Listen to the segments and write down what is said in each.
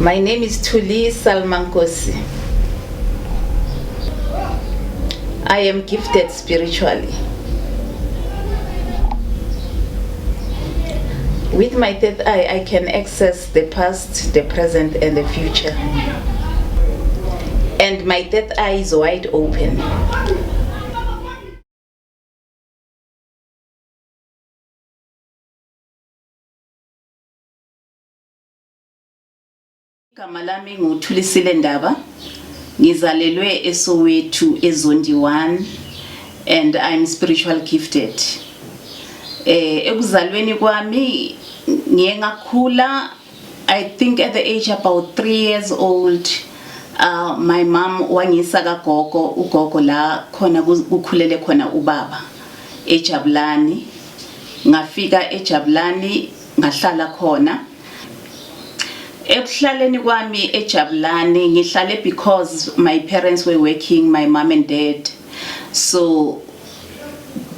My name is Thuli Salmankosi. I am gifted spiritually. With my third eye, I can access the past, the present, and the future. And my third eye is wide open. Igama lami nguThulisile Ndaba. Ngizalelwe eSoweto eZondi 1 and I'm spiritual gifted. Eh ekuzalweni kwami ngiye ngakhula, I think at the age about 3 years old, my mom wangisa kagogo, ugogo la khona kukhulele khona ubaba eJabulani. Ngafika eJabulani, ngahlala khona. Ekuhlaleni kwami eJabulani, ngihlale because my parents were working, my mom and dad, so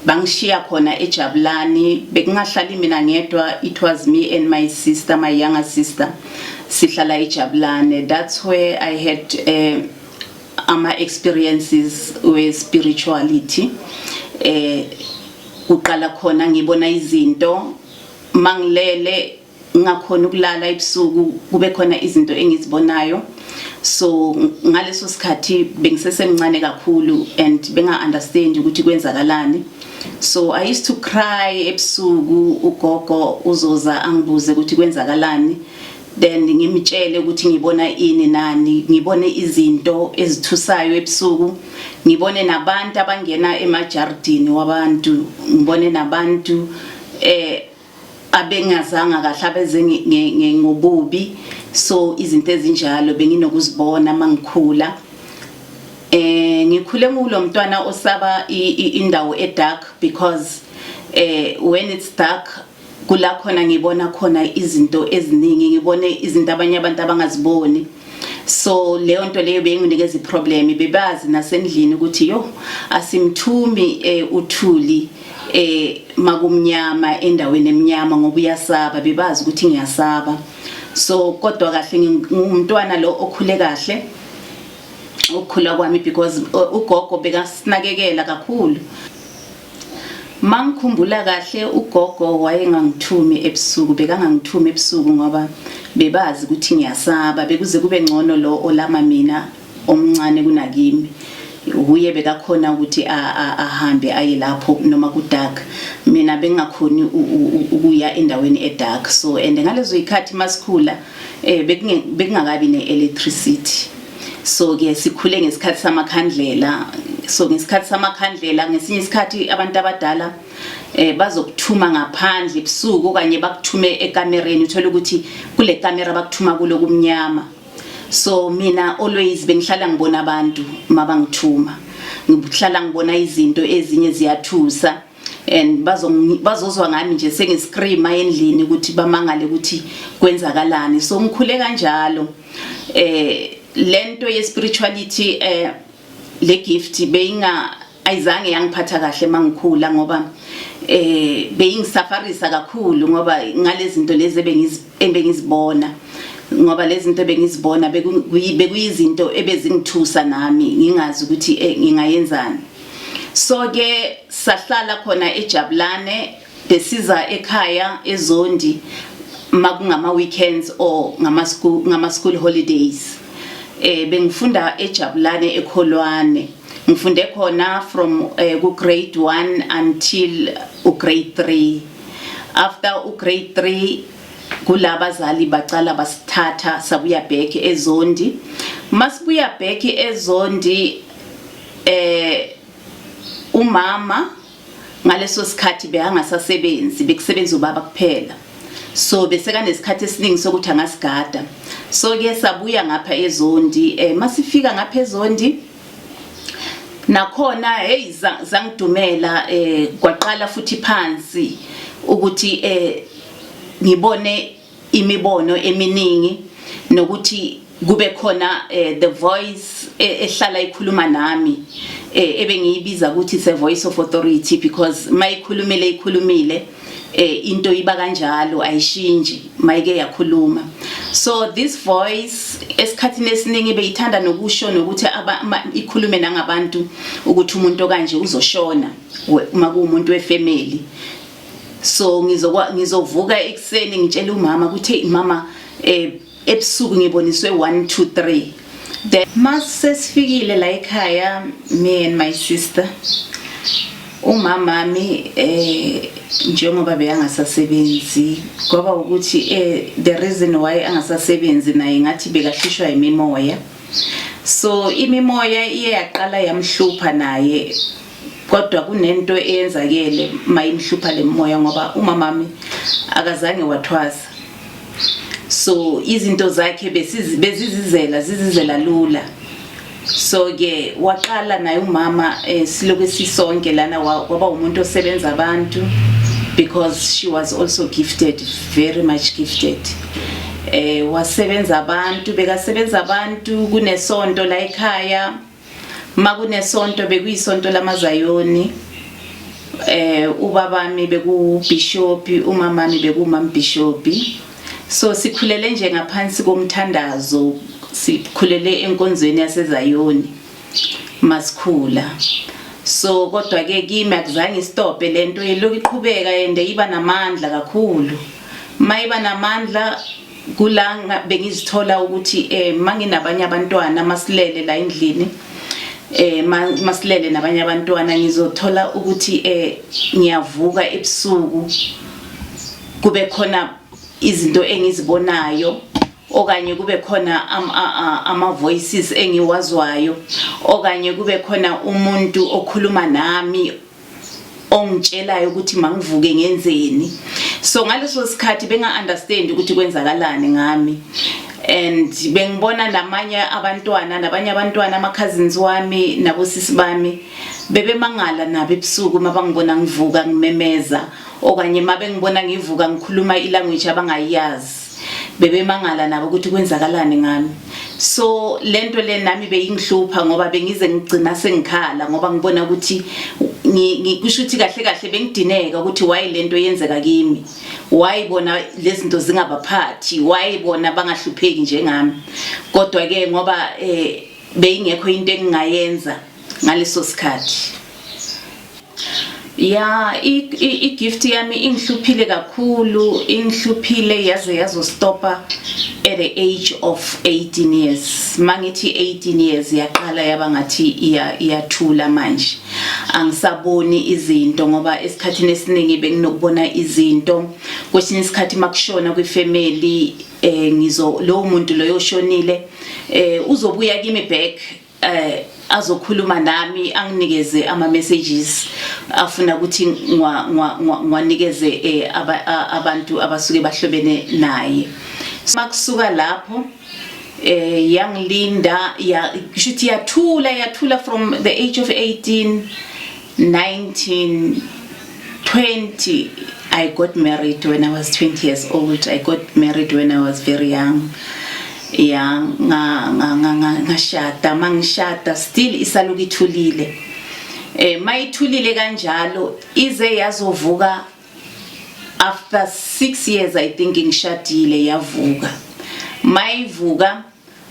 bangishiya khona eJabulani. Bekungahlali mina ngedwa, it was me and my sister, my younger sister, sihlala eJabulani. That's where I had ama experiences we spirituality. Kuqala khona ngibona izinto mangilele, ngakhona ukulala ebusuku, kube khona izinto engizibonayo. So ngaleso sikhathi bengisesemncane kakhulu and benga understand ukuthi kwenzakalani, so I used to cry ebusuku. Ugogo uzoza angibuze ukuthi kwenzakalani, then ngimtshele ukuthi ngibona ini nani, ngibone izinto ezithusayo ebusuku, ngibone nabantu abangena emajardini wabantu, ngibone nabantu abengazanga kahle, abeze ngobubi. So izinto ezinjalo benginokuzibona mangikhula. Ngikhule ngulo mntwana osaba indawo edark, because when it's dark kula khona ngibona khona izinto eziningi, ngibone izinto abanye abantu abangaziboni. So leyo nto leyo beyinginikeza iproblem. Bebazi nasendlini ukuthi yo, asimthumi uThuli makumnyama, endaweni eminyama, ngoba uyasaba. Bebazi ukuthi ngiyasaba. So kodwa kahle ngumntwana lo okhule kahle ukukhula kwami, because ugogo bekasinakekela kakhulu. Mangikhumbula kahle, ugogo wayengangithumi ebusuku, bekangangithumi ebusuku ngoba bebazi ukuthi ngiyasaba. Bekuze kube ngcono lo olama mina omncane kunakimi, uye bekakhona ukuthi ahambe aye lapho noma ku dark. Mina bengakhoni ukuya endaweni edark. So and ngalezo zikhathi masikhula bekungakabi ne-electricity, so ke sikhule ngesikhathi samakhandlela. So ngesikhathi samakhandlela, ngesinye isikhathi abantu abadala bazokuthuma ngaphandle ebusuku okanye bakuthume ekamereni, uthola ukuthi kule kamera bakuthuma kulo kumnyama. So mina always bengihlala ngibona abantu mabangithuma, ngihlala ngibona izinto ezinye ziyathusa, and bazozwa ngami nje sengiscreama endlini ukuthi bamangale ukuthi kwenzakalani. So ngikhule kanjalo. Lento ye spirituality, le gift beyinga ayizange yangiphatha kahle mangikhula, ngoba beyingisafarisa kakhulu, ngoba ngalezi zinto lezi ebengizibona, ngoba lezi zinto ebengizibona bekuyizinto ebezingithusa nami, ngingazi ukuthi ngingayenzani. So ke sahlala khona eJabulane, besiza ekhaya eZondi makungama weekends or ngama school holidays. Bengifunda eJabulane eKholwane, ngifunde khona from ku grade 1 until u grade 3. After u grade 3 kulabazali bacala basithatha, sabuya back eZondi. Masibuya back eZondi, umama ngaleso sikhathi bekangasasebenzi, bekusebenza ubaba kuphela, so bese kanesikhathi esiningi sokuthi angasigada. So ke sabuya ngapha eZondi. Masifika ngapha eZondi nakhona, hey, zangidumela. Kwaqala futhi phansi ukuthi ngibone imibono eminingi nokuthi Kube khona the voice ehlala ikhuluma nami, ebengiyibiza ukuthi it's a voice of authority, because mayikhulumile ikhulumile, into iba kanjalo, ayishintshi mayike yakhuluma. So this voice esikhathini esiningi beyithanda nokusho nokuthi ikhulume nangabantu ukuthi umuntu okanje uzoshona uma kuwumuntu wefamily. So ngizovuka ekuseni ngitshela umama ukuthi, "Hey mama, ebusuku ngiboniswe 1 2 3." Then mase sifikile la ekhaya, me and my sister, umamami njengoba beyangasasebenzi, kwaba ukuthi the reason why angasasebenzi naye ngathi bekahlushwa imimoya. So imimoya iye yaqala yamhlupha naye, kodwa kunento eyenzakele mayimhlupha lemoya, ngoba umamami akazange wathwasa, so izinto zakhe bezizizela zizizela lula. So ke waqala naye umama, siloku sisonke lana, kwaba umuntu osebenza abantu because she was also gifted, very much gifted. Wasebenza abantu, bekasebenza abantu. Kunesonto la ekhaya, makunesonto bekuyisonto lamazayoni. Ubabami beku bishop, umamami bekumam bishop. So sikhulele nje ngaphansi komthandazo, sikhulele enkonzweni yaseZayoni masikhula. So kodwa ke kimi akuzange istophe lento, ilokhu iqhubeka ende iba namandla kakhulu. Mayiba namandla kula bengizithola ukuthi manginabanye abantwana, masilele la endlini, masilele nabanye abantwana, ngizothola ukuthi ngiyavuka ebusuku, kube khona izinto engizibonayo, okanye kube khona ama voices engiwazwayo, okanye kube khona umuntu okhuluma nami ongitshelayo ukuthi mangivuke ngenzeni. So ngaleso sikhathi benga understand ukuthi kwenzakalani ngami, and bengibona namanye abantwana, nabanye abantwana, ama cousins wami nabosisi bami, bebemangala nabo ebusuku mabangibona ngivuka ngimemeza, okanye mabengibona ngivuka ngikhuluma ilanguage abangayazi, bebemangala nabo ukuthi kwenzakalani ngami. So lento le nami beyingihlupha, ngoba bengize ngigcina sengikhala, ngoba ngibona ukuthi kusho ukuthi kahle kahle bengidineka ukuthi why lento yenzeka kimi, why bona lezi zinto zingabaphathi, why bona bangahlupheki njengami. Kodwa ke ngoba beyingekho into engingayenza ngaleso sikhathi. Ya, i-gift yami ingihluphile kakhulu, ingihluphile yaze yazostopa at the age of 18 years. Mangithi 18 years, yaqala yaba ngathi iyathula manje, angisaboni izinto, ngoba esikhathini esiningi benginokubona izinto. Kwesinye isikhathi makushona kwifamily, ngizo lo muntu loyo oshonile uzobuya kimi back, azokhuluma nami, anginikeze ama messages afuna ukuthi ngwanikeze abantu abasuke bahlobene naye. Makusuka lapho yangilinda ya, kusho ukuthi yathula, yathula from the age of 18, 19, 20. I got married when I was 20 years old. I got married when I was very young. Ya, nga nga nga nga- ngashada. Mangishada still isaluka ithulile. Mayithulile kanjalo ize yazovuka after 6 years, I think, ngishadile, yavuka. Mayivuka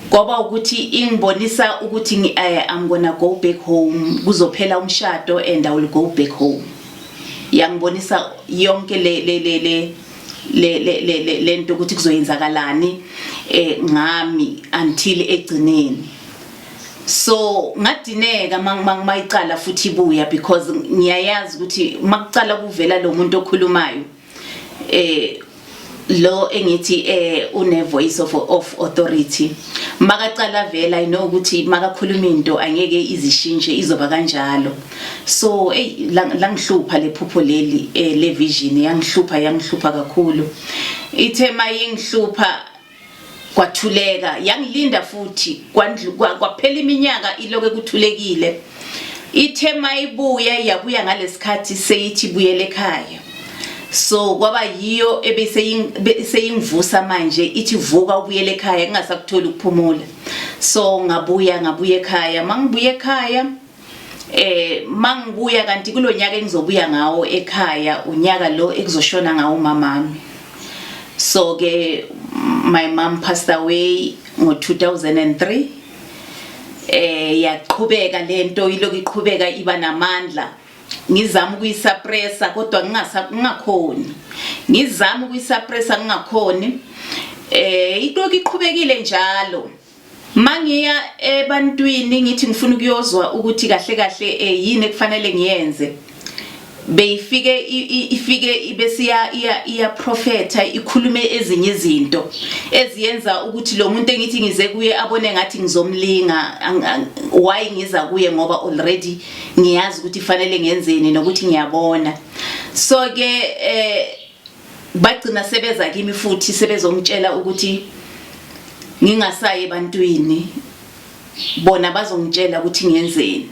kwaba ukuthi ingibonisa ukuthi I'm gonna go back home, kuzophela umshado and I will go back home. Yangibonisa yonke le lento ukuthi kuzoyenzakalani ngami until egcineni. So ngadineka mayicala futhi ibuya, because ngiyayazi ukuthi makucala kuvela lo muntu okhulumayo, lo engithi une voice of authority, makacala vela, I know ukuthi makakhuluma into angeke izishintshe, izoba kanjalo. So hey, langihlupha lephupho leli, le vision yangihlupha, yangihlupha kakhulu. Ithe mayingihlupha kwathuleka, yangilinda futhi kwaphela iminyaka iloke kuthulekile. Ithe mayibuya, yabuya ngalesikhathi seyithi buyele ekhaya. So kwaba yiyo ebeseyingivusa manje, ithi vuka ubuyele ekhaya, ngingasakutholi ukuphumula. So ngabuya, ngabuya ekhaya. Mangibuya ekhaya, mangibuya kanti kulonyaka engizobuya ngawo ekhaya, unyaka lo ekuzoshona ngawo umamami. So ke my mom passed away ngo-2003. Yaqhubeka lento, ilokhu iqhubeka iba namandla. Ngizama ukuyisuppressa kodwa ngingakhoni, ngizama ukuyisuppressa ngingakhoni. Ilokhu iqhubekile njalo. Mangiya ebantwini ngithi ngifuna ukuyozwa ukuthi kahle kahle yini ekufanele ngiyenze, beyifike ifike ibese iya profeta, ikhulume ezinye izinto eziyenza ukuthi lo muntu engithi ngize kuye abone ngathi ngizomlinga. Why ngiza kuye? Ngoba already ngiyazi ukuthi fanele ngenzeni nokuthi ngiyabona. So ke bagcina sebeza kimi futhi sebezongitshela ukuthi ngingasayi ebantwini, bona bazongitshela ukuthi ngenzeni.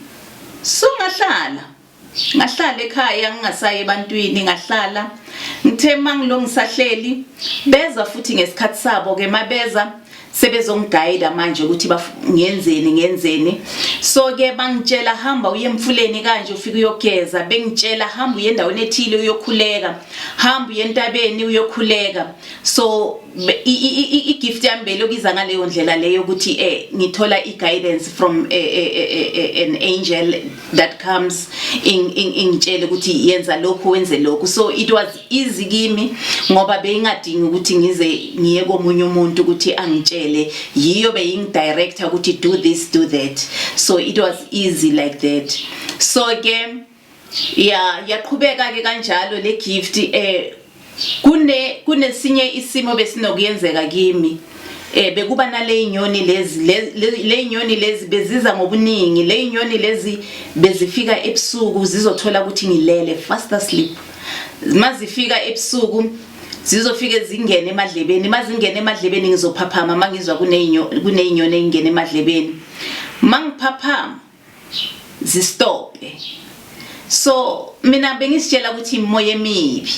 So ngahlala, ngahlala ekhaya, ngingasayi ebantwini, ngahlala. Ngithe mangilo ngisahleli, beza futhi ngesikhathi sabo ke. Mabeza sebezongiguide manje ukuthi ngenzeni, ngenzeni. So ke bangitshela, hamba uye emfuleni kanje, ufike uyogeza. Bengitshela, hamba uye endaweni ethile uyokhuleka, hamba uye entabeni uyokhuleka. So i-gift yami belokuiza ngaleyo ndlela leyo, ukuthi ngithola i-guidance from an angel that comes ingitshele ukuthi yenza lokhu, wenze lokhu. So it was easy kimi ngoba beyingadingi ukuthi ngize ngiye komunye umuntu ukuthi angitshele, yiyo beyingidirector ukuthi do this, do that. So it was easy like that. So ke ya yaqhubeka ke kanjalo le gift. Kunesinye isimo besinokuyenzeka kimi. Bekuba nale inyoni lezi, le inyoni lezi beziza ngobuningi. Le inyoni lezi bezifika ebusuku zizothola ukuthi ngilele fast asleep. Mazifika ebusuku zizofike zingene emadlebeni. Mazingene emadlebeni ngizophaphama. Mangizwa kuneyinyoni engene emadlebeni, mangiphaphama zistophe. So mina bengisitshela ukuthi imoya emibi,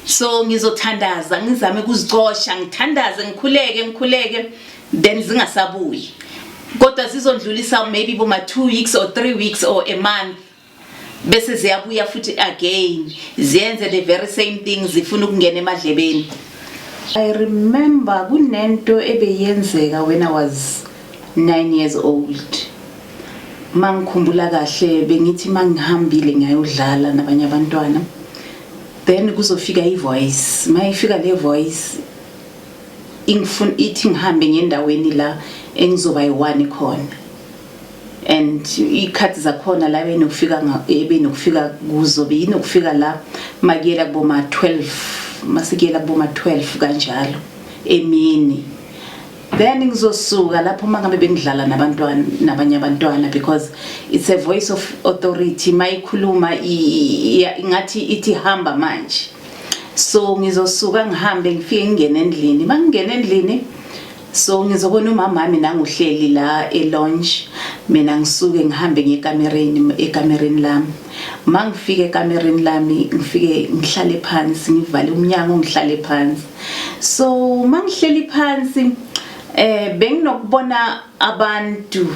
so ngizothandaza, ngizame ukuzicosha, ngithandaze, ngikhuleke, ngikhuleke, then zingasabuyi. Kodwa zizondlulisa maybe boma 2 weeks or 3 weeks or a month, bese ziyabuya futhi again, ziyenze the very same thing, zifuna ukungena emadlebeni. I remember kunento ebeyenzeka when I was 9 years old. Mangikhumbula kahle, bengithi mangihambile ngiyayodlala nabanye abantwana, then kuzofika ivoice. Mayifika le voice ingifuna, ithi ngihambe ngendaweni la engizoba yi-one khona, and ikhathi zakhona la benokufika ebenokufika kuzo, beyinokufika la makuyela kuboma 12, masikuyela kuboma 12 kanjalo emini. Then ngizosuka lapho mangabe bengidlala nabantwana, nabanye abantwana, because it's a voice of authority. Mayikhuluma ngathi ithi hamba manje. So ngizosuka ngihambe, ngifike ngingene endlini. Mangingena endlini, so ngizobona umama wami nanguhleli la e-lounge. Mina ngisuke ngihambe ngiye ekamereni, ekamereni lami. Mangifika ekamereni lami, ngifike ngihlale phansi, ngivale umnyango, ngihlale phansi. So mangihleli phansi, benginokubona abantu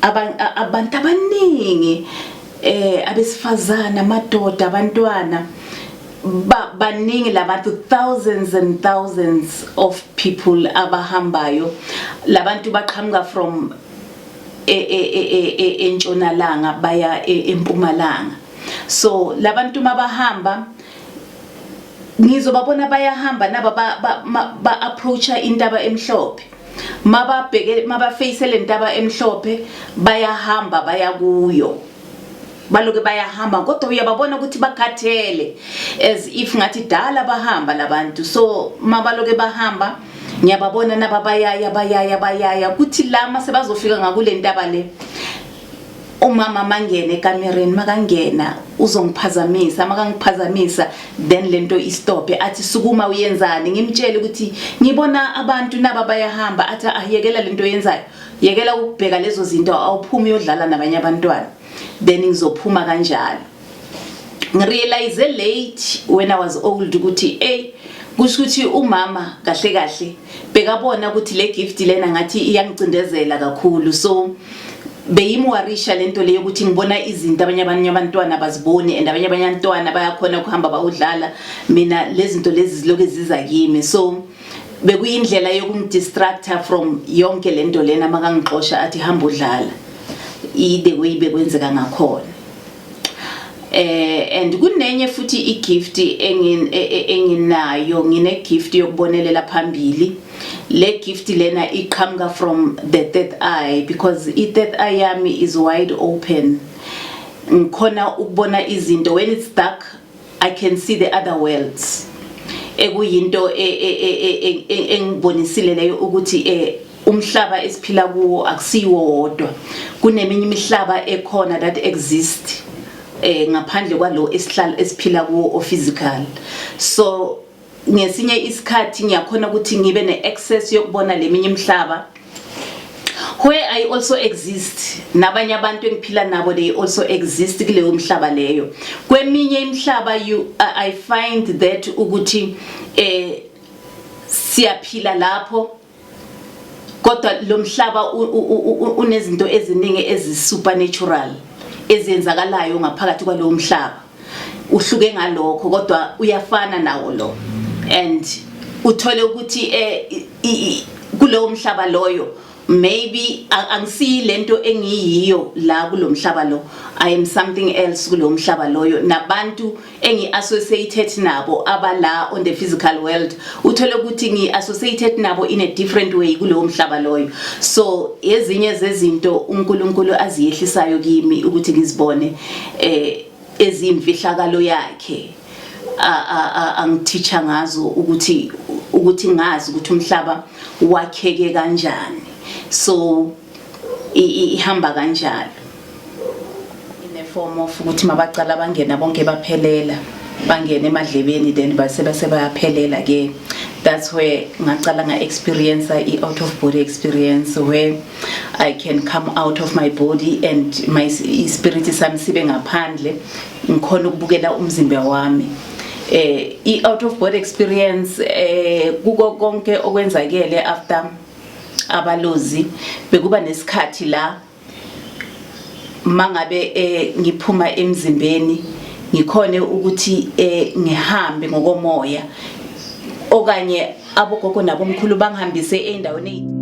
abantu abaningi, abesifazana, amadoda, abantwana, baningi labantu, thousands and thousands of people abahambayo. Labantu baqhamuka from entshonalanga baya empumalanga. So labantu mabahamba ngizobabona bayahamba naba ba approacha intaba emhlophe. Mababheke, mabafeyise le ntaba emhlophe, bayahamba baya kuyo, baloke bayahamba, kodwa uyababona ukuthi bakhathele, as if ngathi dala bahamba labantu. So mabaloke bahamba ngiyababona naba bayaya, bayaya, bayaya, kuthi lama sebazofika ngakule ntaba le, umama mangene ekamereni. Makangena uzongiphazamisa. Makangiphazamisa, then lento istophe, athi sukuma, uyenzani? Ngimtshele ukuthi ngibona abantu naba bayahamba. Athi ayekela lento oyenzayo, yekela ukubheka lezo zinto, awuphumi uyodlala nabanye abantwana. Then ngizophuma kanjalo. Ngirealize late when I was old ukuthi ey, kusho ukuthi umama kahle kahle bekabona ukuthi le gift lena ngathi iyangicindezela kakhulu, so beyimworrisha lento leyo ukuthi ngibona izinto abanye abantwana baziboni and abanye abantwana bayakhona ukuhamba bawudlala, mina lezi zinto lezi zilokhu ziza kimi. So bekuyindlela yokungidistracta from yonke lento lena makangixosha athi hamba udlala, the way bekwenzeka ngakhona. And kunenye futhi igift enginayo, ngine gift yokubonelela phambili. Le gift lena iqhamuka from the third eye, because i third eye yami is wide open. Ngikhona ukubona izinto when it's dark. I can see the other worlds, ekuyinto engibonisile leyo ukuthi umhlaba esiphila kuwo akusiwo wodwa, kuneminye imihlaba ekhona that exist ngaphandle kwalo esihlala esiphila kuwo o physical. So ngesinye isikhathi ngiyakhona ukuthi ngibe ne-access yokubona leminye imihlaba where I also exist, nabanye abantu engiphila nabo, they also exist kuleyo mhlaba leyo. Kweminye imihlaba you I find that ukuthi siyaphila lapho, kodwa lo mhlaba unezinto eziningi ezi supernatural ezenzakalayo ngaphakathi kwalowo mhlaba. Uhluke ngalokho, kodwa uyafana nawo lo, and uthole ukuthi kulowo mhlaba loyo maybe angisiyi lento engiyiyo la kulomhlaba lo. I am something else kulowo mhlaba loyo. Nabantu engi-associated nabo abala on the physical world, uthole ukuthi ngi-associated nabo in a different way kulowo mhlaba loyo. So ezinye zezinto uNkulunkulu aziyehlisayo kimi ukuthi ngizibone ezimfihlakalo yakhe angiteacha ngazo ukuthi ngazi ukuthi umhlaba wakheke kanjani. So ihamba kanjalo in a form of ukuthi mabacala bangena bonke baphelela, bangena emadlebeni, then base base bayaphelela ke. That's where ngacala nga experience i out of body experience, where I can come out of my body and my spirit sami sibe ngaphandle, ngikhona ukubukela umzimba wami. I out of body experience, kuko konke okwenzakele after abalozi, bekuba nesikhathi la mangabe ngiphuma emzimbeni, ngikhone ukuthi ngihambe ngokomoya, okanye abogogo nabomkhulu bangihambise endaweni.